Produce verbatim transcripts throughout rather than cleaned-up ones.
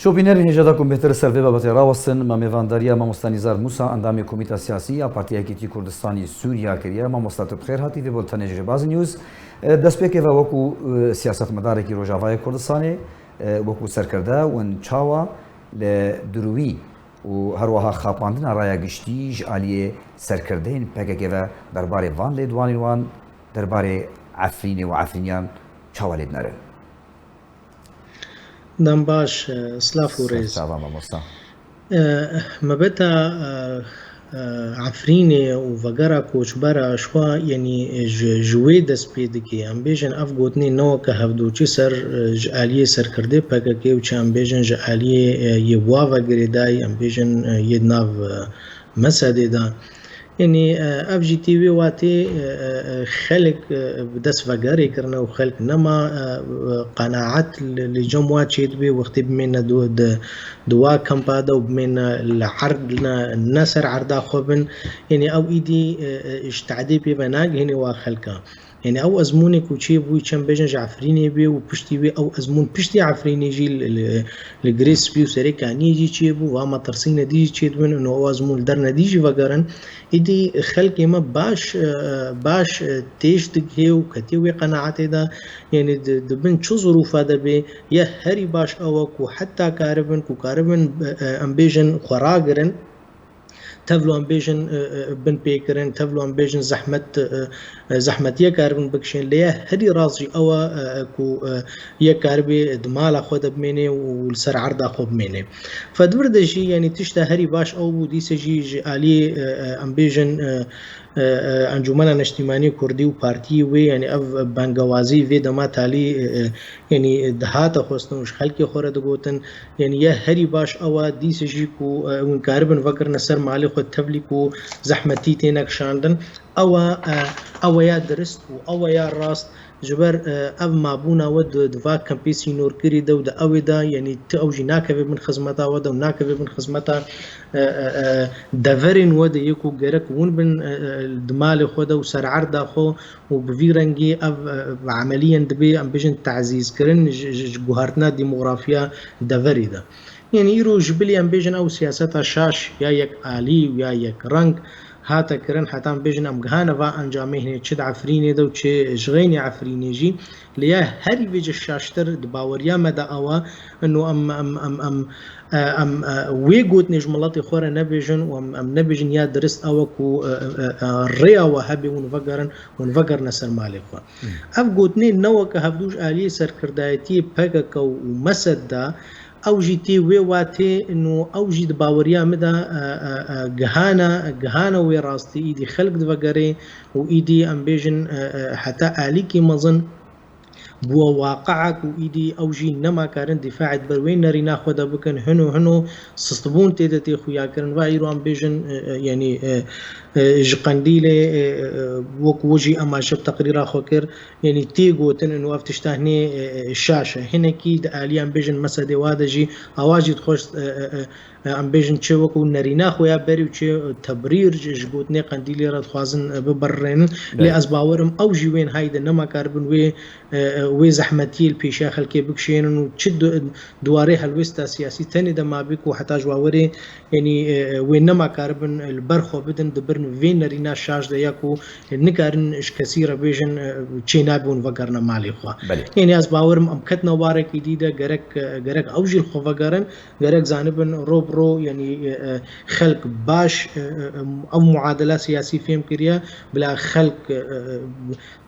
Şopînerên hêja da ku bêhtir ser vê babetê rawestin, me mêvandariya mamosta Nîzar Mûsa, endamê Komîta Siyasî ya Partiya Yekîtî Kurdistanî Sûriya kiriye. Mamosta, tu bi xêr hatî vê bultenê ji Rêbaz News. E, destpêkê ve wekû, e, siyasetmedarekî Rojavayê Kurdistanê, e, wekû serkirde, win çawa li dirûwî û her wiha xapandina raya giştî ji aliyê serkirdeyên P K K ve derbarê van lêdwanên wan, derbarê Efrînê û Efrîniyan çawa lê dinerin? Dem baş, e, silav û rêz. Serçava mamosta. E, mebeta, e, e, Efrînê û vegera koçbera ji xwe, yanî, e, ji, ji wê dest pê dike. Em bêjin ev gotinê ne weke hevdû, çi ser, e, ji aliyê serkirdê P K K û çi em bêjin ji aliyê, e, yê wa ve girêdayî, em bêjin, e, yê di nav, e, Mesedê de. Yanî, e, ev jî tê wê watê, e, e, e, xelk, e, bi dest vegerê kirine û xelk nema, e, e, qenaet li, li cem wa çêdibe wextê bimêne di, di, di wa kampa de û bimêne li erd ne, ne ser erda xwe bin. Yanî ew îdî, e, e, ji tehdê pê ve nagihîne wa xelka. Yanî ew ezmûnê ku çêbûyî, çend bêjin ji Efrînê bê û piştî wê ew ezmûn piştî Efrînê jî li, li, li Girê Spî û Serê Kaniyê jî çêbû, va metirsîne dî jî çêdibin û ew ezmûn li dernedî jî vegerin. Îdî xelkê me baş, e, baş, e, têş digihê û ketiye wê qenaetê de, yanî di, di bin çi zirûfa de bê, ya herî baş ew e ku heta karibin, ku karibin, e, e, em bêjin xwe ragirin, tevlo em bêjin, e, e, binpêkirin, tevlo em bêjin zehmet, e, e, zehmetiye karibin bikişên, lê ya herî rast jî ew e, e, ku, e, yek karibê di mala xwe de bimênê û li ser erda xwe bimênê. Fedvir de jî, yanî tişta herî baş ew bû, dîse jî ji aliyê, e, e, em bêjin, e, e, e, Encûmena Neştîmanî Kurdî û partiyê wê, yanî ev bangewazî vê dema talî, e, e, yanî dihate xwestin û ji xelkê xwe re digotin, yanî ya herî baş ew e, dîse jî ku, e, hûn karibin vekirine ser malê xwe tevlî ku zehmetî têne kişandin. Ew e, e, ew e ya dirist û ew e ya rast. Ji ber, e, ev mabûna we di, di va kempê sînorkirî de û di ew ê de, yanî ti ew jî nakeve bin xizmeta we de û nakeve bin xizmeta, e, e, e, deverên we de yê ku gerek hûn bin, e, e, di malê xwe de û ser erda xwe û bi vî rengî ev, e, emeliyên dibê, em bêjin, tezîzkirin ji, ji, ji guhertina demografiya deverê de. Yanî îro ji bilî em bêjin ew siyaseta şaş ya yek alî û ya yek reng hate kirin, heta em bêjin em gihane va encamê hinê çi di Efrînê de û çi ji xeynî Efrînê jî. Lê ya herî vêce şaştir di baweriya me de ew e, ino em, em, em, em, e, em, e, wê gotinê ji miletê xwe re nebêjin û em, em nebêjin ya dirist ew e ku, e, e, e, rêya we hebe hûn vegerin, hûn vegerine ser malê xwe. Hmm. Ev gotinê ne weke hevdû ji aliyê serkirdayetiyê P K K û Mesed de, ew jî tê wê watê, ino ew jî di baweriya min de, e, e, e, gihana, gihana wê rastî, îdî xelk divegerê û îdî em bêjin, e, e, heta alîkî mezin bûye waqiek û îdî ew jî nema karin dîfaê di ber wê nerîna xwe de bikin. Hino hino sistbûn tê de tê xuyakirin. Va îro em bêjin, e, e, yanî, e, e, ji Qendîlê, e, e, e, wek we jî ema şev teqrîra xwe kir, yanî tê gotin û ev tişta hinê, e, e, şaş e. Hinekî di aliyê em bêjin Mesedê wa de jî awa jî dixwest, e, e, e, e, em bêjin çi wekû nerîna xwe ya berî û çi tebrîr ji, ji gotinê Qendîlê re dixwazin, e, biberrênin. Lê Belê. ez bawer im ew jî wên hay de nema karibin wê, e, e, wê zehmetiyê li pêşiya xelkê bikişênin û çi du-, di warê helwêsta siyasî tenê de mabî ku heta ji bawerê, yanî, e, e, wê nema karibin li ber xwe bidin, dibirin vê nerîna şaş de ya ku nikarin ji kesî re bêjin, e, çênabin û vegerine malê xwe. Belê. Yanî ez bawer im em ketine warek îdî de gerek, e, gerek ew jî li xwe vegerin, gerek zanibin ro bi ro, yanî, e, e, xelk baş, e, e, e, ev muadela siyasî fêm kiriye, bila xelk, e, e,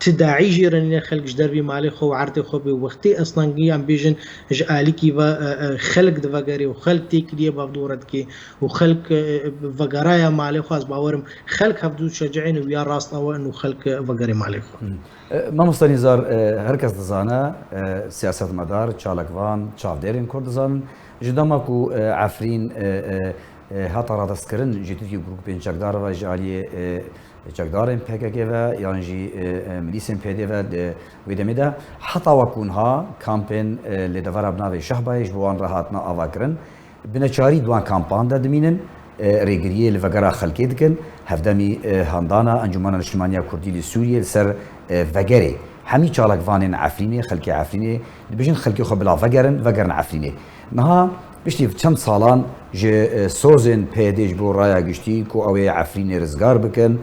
ti daî jê re nîne, xelk ji dervî malê xwe û erdê xwe bê wextê eslengî em bêjin ji alîkî ve, e, e, xelk divegere û xelk têkiliyê bavdûre dike û xelk, e, e, vegeraya malê xwe, ez bawer im xelk hevdû şecihên û ya rast ew in û xelk, e, vegerê malê xwe. Hmm. E, Mamosta Nîzar, e, her kes dizane, e, siyasetmedar, çalakvan, çavdêrên Kurd dizanin. Ji dema ku, e, Efrîn, e, e, e, hata radestkirin ji Tirkî û grûpên çekdar ve ji aliyê, e, çekdarên P K K ve yan jî, e, e, milîsên P D ve di wê demê de heta wekû niha kampên, e, li devera bi navê Şehbayê ji bo wan re hatine avakirin. Bi neçarî di wan kampan de dimînin, e, rêgiriyê li vegera xelkê dikin. Hevdemî, e, handana Encûmena Niştimanî ya Kurdî li Sûriyê li ser, e, vegerê hemî çalakvanên Efrînê, xelkê Efrînê dibêjin xelkê xwe bila vegerin, vegerin Efrînê. Niha Piştî çend salan ji, e, sozên P Y D ji bo raya giştî ku ew ê Efrînê rizgar bikin,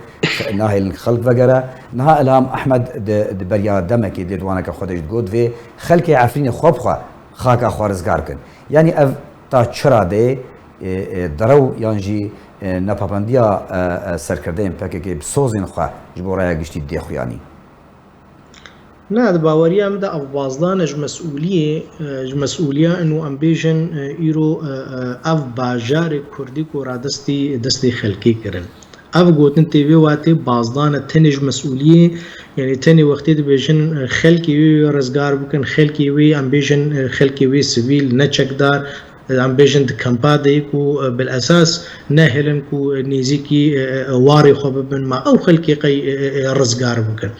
nahêlin xelk vegere. Niha Ilham Ehmed di, di beriya demekê dê di waneke xwe de jî digot, vê xelkê Efrînê xwe bi xwe xaka xwe rizgar bikin. Yanî ev ta çi radeyê, e, e, derew yan jî, e, nepabendiya, e, e, serkirdeyên P K K bi sozên xwe ji bo raya giştî dê xuyanî? Na, di baweriya min de ev bazdane ji mesûliyê, e, ji mesûliya in û em bêjin, e, îro, e, e, ev bajarê kurdî ku radestî destê xelkê kirin. Ev gotin tê vê watê bazdane tenê ji mesûliyê, yanî tenê wextê dibêjin, e, xelkê wê rizgar bikin, xelkê wê, em bêjin, e, xelkê wê sivîl, ne çekdar, em bêjin di kempa de yê ku, e, bilesas nehêlin ku nêzîkî, e, e, warê xwe bibin, ma ew xelkê qey, e, e, e, rizgar bikin.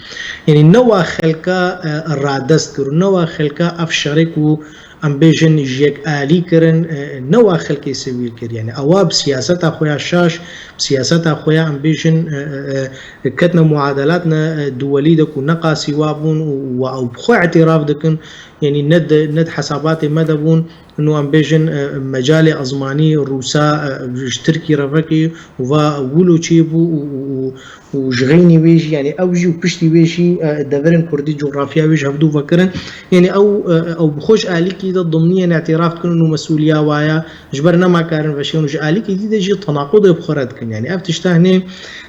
Yanî ne wa xelka, e, radest kir û ne wa xelka ev şerê ku em bêjin ji yek alî kirin, e, ne wa xelkê sivîl kir. Yanî ewa bi siyaseta xwe ya şaş, bi siyaseta xwe ya em bêjin, e, e, e, ketine muadelatine, e, duwelî de ku ne qasî wa bûn û wa ew bi xwe îtiraf dikin, yanî ne di, ne di hesabatê me de bûn. Û em bêjin, e, mecalê ezmanî Rûsa, e, ji Tirkî re vekî û va wilo çêbû û, û, û, û ji xeynî wê jî, yanî ew jî û piştî wê jî, e, deverên kurdî, cografya wê ji hevdû vekirin. Yanî ew, e, ew bi xwe ji alîkî de dimniyên îtiraf dikin û mesûliya wa ye. Ji ber nema karin veşên û ji alîkî dî de jî tenaqudê bi xwe re dikin. Yanî ev tişta hinê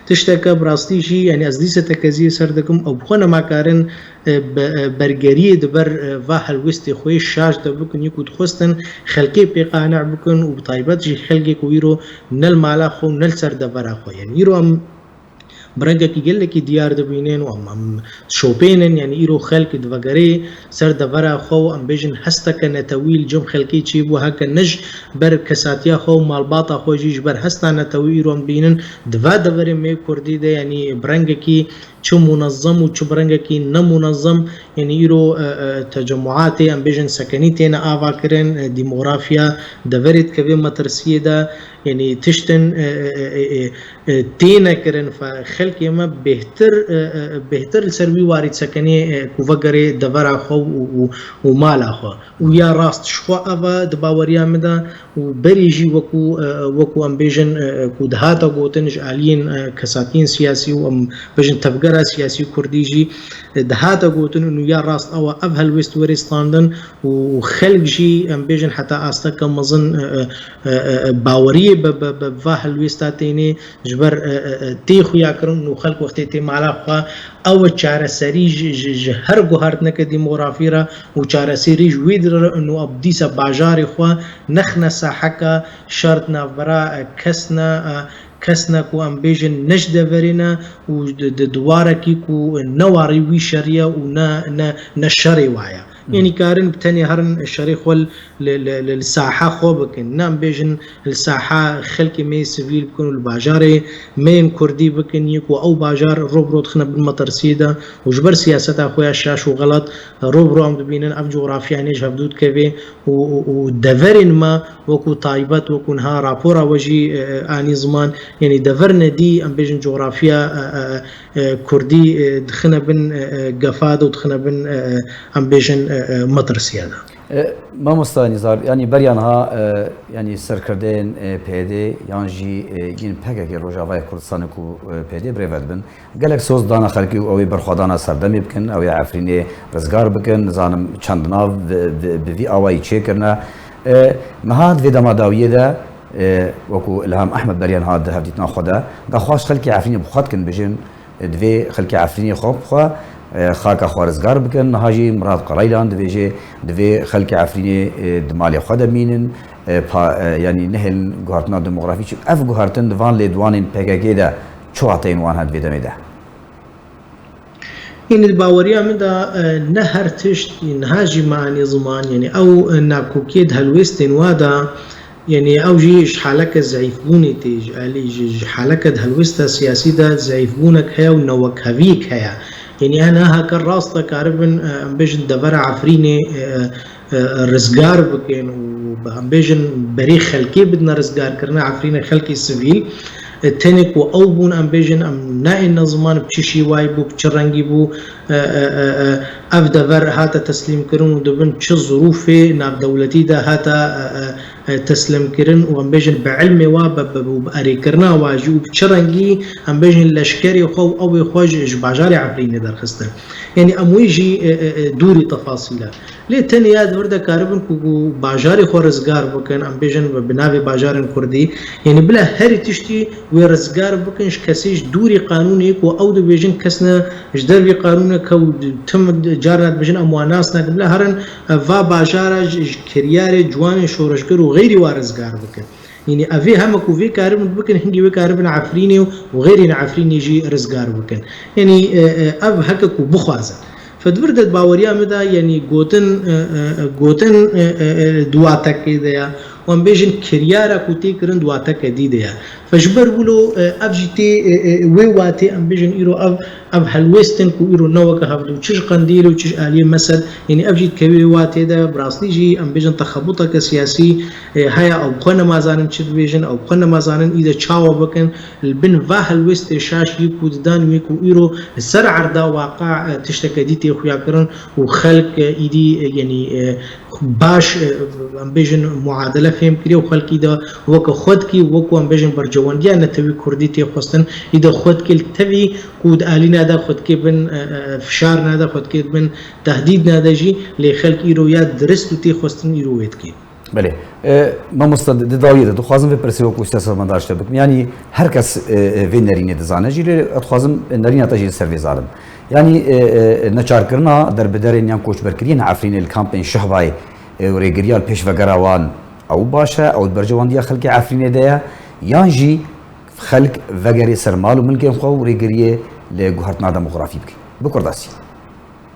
tişteke bi rastî jî, yanî ez dîse tekeziyê ser dikim, ew bi xwe nema karin e, be-, e, bergeriyê di ber, e, va helwestê xwe yê şaş de bikin, yê ku dixwestin xelkê pê qane bikin û bi taybet jî xelkê ku îro ne li mala xwe û ne li ser devera xwe. Yanî îro em bi rengekî gelekî diyar dibînin û em, em şopênin, yanî îro xelk divegerê ser devera xwe û em bêjin hesteke netewî li cem xelkê çêbû, heke ne ji ber kesatiya xwe û malbata xwe jî ji ber hesta netewî îro em dibînin di va deverê me kurdî de, yanî bi rengekî çi munezem û çi bi rengekî ne munezem, yanî îro, e, e, tecemûatê, em bêjin sekenî têne ava kirin, e, demografiya deverê dikeve metirsiyê de, yanî tiştin, e, e, e, e, e, e, têne kirin, fe-, xelkê me bêhtir, e, e, e, bêhtir li ser wî warî sekenî, e, ku vegerê devera xwe û, û, û mala xwe. Û ya rast ji xwe ev e di baweriya min de û berê jî wekû, e, wekû em bêjin, e, e, ku dihata gotin ji aliyên, e, kesatiyên siyasî û em bêjin tevgera siyasî kurdî jî, e, dihata gotin û ya rast ew e ev helwêst were standin û, û xelk jî em bêjin heta asteke mezin, e, e, e, e, e, baweriyê bi, bi, bi va helwêsta tênê ji ber, e, e, e, tê xuya kirin û xelk wextê tê mala xwe ew e çareserî ji, ji, ji her guhertineke demografî re û çareserî ji wî dire re û ew dîsa bajarê xwe nexne saheka şer di navbera, e, kes ne, e, kes ne ku em bêjin ne ji deverê ne û di, di, di warekî ku ne warî wî şerî ye û ne, ne, ne şerê wa ye. Yanî karin bi tenê herin şerê xwe li, li, li, li saha xwe bikin. Ne em bêjin li saha xelkê me yê sivîl bikin û li bajarê me yên kurdî bikin, yê ku ew bajar ro bi ro dixine bin metirsiyê de û ji ber siyaseta xwe ya şaş û xelat ro bi ro em dibînin ev cografya hinê ji hevdû dikeve û, û, û deverên me wekû taybet, wekû niha rapora we jî, e, e, anî ziman, yanî dever nedî, em bêjin cografya, e, e, e, kurdî, e, dixine bin, e, e, gefa de û dixine bin, e, e, em bêjin, e, e, metirsiya de. E, Mamosta Nîzar, yanî beriya niha, e, yanî serkirdeyên, e, P Y D yan jî, e, yên P K K Rojavayê Kurdistanê ku, e, P Y D birêve dibin, gelek soz dana xelkê û ew ê berxwedana serdemê bikin, ew ê Efrînê rizgar bikin, nizanim çend nav bi, bi, bi vî awayî çêkirine. E, niha di vê dema dawiyê de, e, wekû Ilham Ehmed beriya niha di hevdîtina xwe de, daxwaz xelkê Efrînê bi xwe dikin, bijin, e, divê xelkê Efrînê xwe bi xwe, e, xaka xwe rizgar bikin. Niha jî Mirad Qereylan dibêje, divê xelkê Efrînê, e, di malê xwe de mînin, e, pa-, e, yanî nehêlin guhertina demografî çi. Ev guhertin di van lêdwanên P K K de çi wateyên wan hene di vê demê de? Yanî di baweriya min de, e, ne her tişt, niha jî me anî ziman, yanî ew, e, nakokiyê di helwêstên wa de, yanî ew jî ji haleke zeîfbûnê tê, ji alî, ji, ji haleke di helwêsta siyasî de zeîfbûnek heye û newekheviyek heye. Yanî hene heke rast e karibin, e, em bêjin devera Efrînê, e, e, rizgar bikin û bi, em bêjin berê xelkê bidine rizgarkirina Efrînê, xelkê sivîl. E, tenê ku ew bûn, em bêjin, em nayêne ziman bi çi şîwayî bû, bi çi rengî bû, e, e, e, e, ev dever hate teslîmkirin û di bin çi zirûfê navdewletî de hate, e, e, e, teslîmkirin û em bêjin bi ilmê wa, bi, bi, bi erêkirina wa jî û bi çi rengî, em bêjin, leşkerê xwe û ewê xwe ji, ji bajarê Efrînê derxistin. Yanî em wê jî, e, e, e, dûrî tefasîl e. Lê tenê ya di vir de karibin ku, ku bajarê xwe rizgar bikin, em bêjin bi, bi navê bajarên kurdî. Yanî bila herî tiştî wê rizgar bikin ji kesê ji dûrî qanûnê ku ew dibêjin kes ne ji dervî qanûne ke û tim carna dibêjin em wan nas nakin. Bila herin, e, va bajara ji, ji kiryarê ciwanên şoreşger û xeyrî wa rizgar bikin. Yanî ev ê heme ku vê karibin bikin, hingî wê karibin Efrînê û xeyrên Efrînê jî rizgar bikin. Yanî, e, e, ev heke ku bixwazin. Fe di vir de di baweriya min de, yanî gotin, e, e, e, gotin, e, e, e, di watekê de ye. Wan bêjin kiryara ku tê kirin di wateke dî de ye. Fe ji ber wilo, e, ev jî tê, e, e, wê watê em bêjin îro ev, ev helwêstin ku îro ne weke hevdû, çi ji Qendîl û çi ji aliyê Mesed, yanî ev jî dikevê wê watê de, bi rastî jî em bêjin texebuteke siyasî, e, heye, ew bi xwe nemazanin çi dibêjin, ew bi xwe nemazanin îde çawa bikin, li bin va helwêstê şaş yê ku didan wê ku îro li ser erda waqe, e, tişteke dî tê xuya kirin û xelk, e, îdî, e, yanî, e, baş, e, em bêjin muadele fêm kiriye û xelkî de weke xwe dikî, wekû em bêjin berjewendiya netewî kurdî tê xwestin, î de xwe dikê li tevî ku di alî nade xwe dikê bin, e, e, fişar nade xwe dikê bin tehdîd nade jî, lê xelk îro ya dirist û tê xwestin îro wê dikê. Belê. E, mamosta, di, di dawiyê de dixwazim vê pirsê wekû siyasetmedar ji te bikim. Yanî her kes, e, e, vê nerînê dizane jî, lê ez dixwazim nerîna te jî li ser vê zalim. Yanî, e, e, neçarkirina derbiderên yan koçberkiriyên Efrînê li kampên Şehbayê, e, û rêgiriya li pêş vegera wan, ew baş e, ew di berjewendiya xelkê Efrînê de ye, yan jî xelk vegerê ser mal û milkên xwe û rêgiriyê li guhertina demografî bike? Bi kurdasî.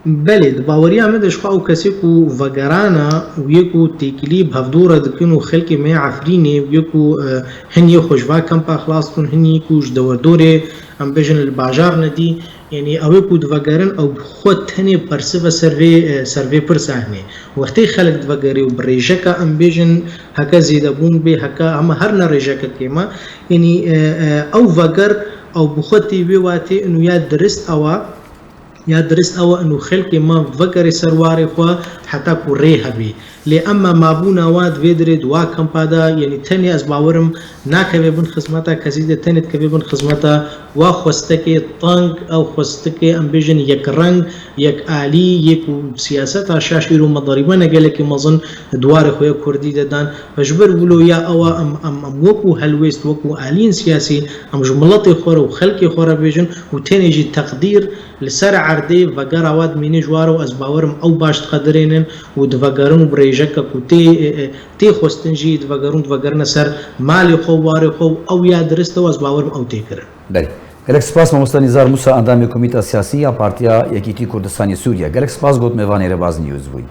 Belê, di baweriya min de ji xwe ew kesê ku vegerana û yê ku têkilî bi hevdû re dikin û xelkê me yê Efrînê û yê ku, e, hin yê xwe ji va kampa xilas bûn, hin yê ku ji dewerdorê, em bêjin, li bajar ne dî, yanî ew ê ku divegerin, ew bi xwe tenê bersive ser vê, e, ser vê pirsa hinê. Wextê xelk divegerê û bi rêjeka, em bêjin, heke zêdebûn bê, heke hema her ne rêjeke kêm e, yanî, e, e, ew veger, ew bi xwe tê wê watê û ya dirist ew e, ya dirist ew e û xelkê me vegerê ser warê xwe heta ku rê hebê. Lê ema mabûna wa di vê dirê di wa kampa de, yanî tenê ez bawerim nakeve bin xizmeta kesî de, tenê dikeve bin xizmeta wa xwestekê teng, ew xwestekê em bêjin yekreng, yek alî, yê ku siyaseta şaş îro me derîbene gelekî mezin di warê xwe ya kurdî de dan. Ve ji ber wilo ya ew e em, em, em wekû helwêst, wekû aliyên siyasî, em ji miletê xwe re û xelkê xwe re bêjin û tenê jî teqdîr li ser erdê vegera wa dimîne ji wa re û ez bawerim ew baş diqedirênin û divegerin û bi rêjeke ku tê, e, e, tê xwestin jî divegerin, divegerine ser malê xwe û warê xwe û ew ya dirist e û ez bawerim ew tê kirin. Belê. Gelek spas mamosta Nîzar Musa, endamê Komîta Siyasî ya Partiya Yekîtî Kurdistanê Sûriye. Gelek spas got mêvanê Rêbaz News bûyî.